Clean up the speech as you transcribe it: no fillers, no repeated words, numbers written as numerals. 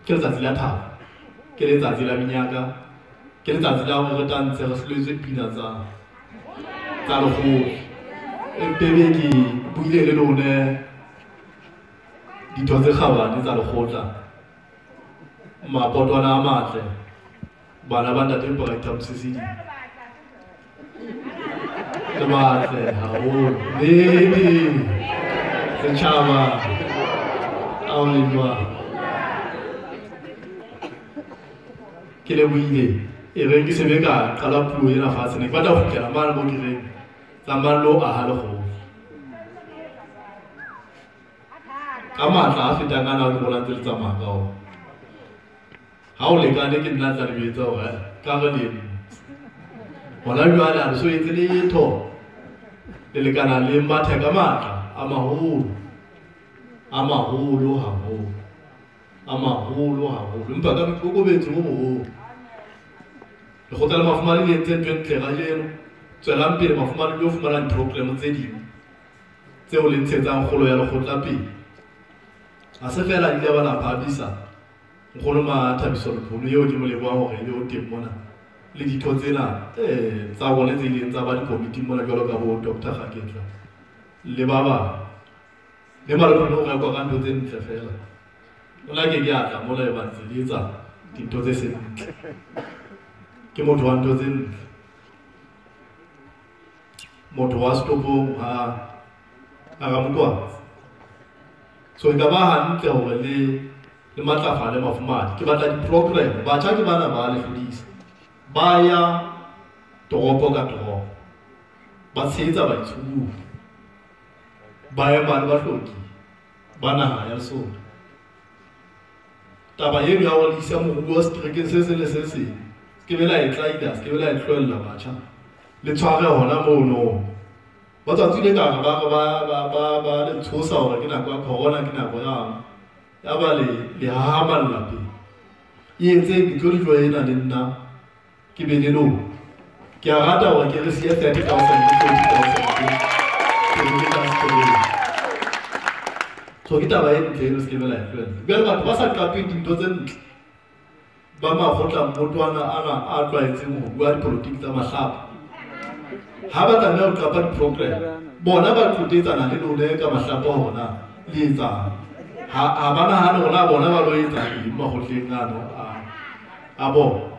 Ke letsatsi la thabo, ke letsatsi la menyaka, ke letsatsi la hore re tantshe re hloletswe pina tsa lekgotla. Empe ke buile le lone ditho tse kgabane tsa lekgotla, mapotwana a matle, bana ba ntate Brighter Mosisili. Le batle haholo. Nnete setjhaba ao le jwang. Ke lebohile e reng ke sebe ka qala puo ena fatshe, ne ke batla ho kgutlela mane mo ke reng tsamayang le ho aha lekgotla. Ka matla a fetang ana ke bona ntse le tsamaya ka ona. Ha o lekane ke nna tla le jwetsa hore ka re le hona jwale ha le so etse letho, le lekana le mathe ka matla a maholo, a maholo haholo, a maholo haholo, empa ka boikokobetso bo boholo. Lekgotla la mafumane le entse ntho e ntle kajeno. Tswelang pele mafumane le yo fumana di-program tse ding tseo le ntshetsang kgolo ya lekgotla pele. Ha se fela ile ba la phahamisa nkgono Mathabiso Lepholo eo ke mo lebohang hore ebe o teng mona, le ditho tsena tsa rona tse ileng tsa ba dikomiting mona jwalo ka bo Dr. Kgaketla le ba bang. Mme Malepholo o rekwa ka ntho tse ntle fela. O na ke ke a tla mona e ba ntse le etsa dintho tse seng ntle. Ke motho wa ntho tse ntle. Motho wa setopong ha Ramokwatsi. So e ka ba hantle hore le matlafale mafumadi. Ke batla di-program. Batjha ke bana ba le hlodisa. Ba ya toropo ka toropo. Ba tshehetsa baitshokodi. Ba ema le bahloki ba naha ya Lesotho. Taba eno ya hore le isa moruo seterekeng se seng le se seng, se ke be la e tlaila, se ke be la e tlohella batjha. Le tshware hona mono. Ba tswa tswile ka re ba le tshosa hore ke nako ya corona, ke nako ya ya ba le hahamalla pele. E etse ke tlo dijo ena le nna ke be le lona. Ke a rata hore ke re siye 30,000 le 40,000 ke re ka sekolong. So ke taba e ntle eno, se ke be la e tlohella. Jwale batho ba sa qapeng dintho tse ntle ba makgotla mmotwana ana a tlwaetseng ho bua dipolotiki tsa mahlapa, ha ba tlameha ho qapa di-program, bona ba qotetsana le lone ka mahlapa hore na le etsang. Ha ba nahane hore na bona ba lo etsa eng makgotleng ano a bona.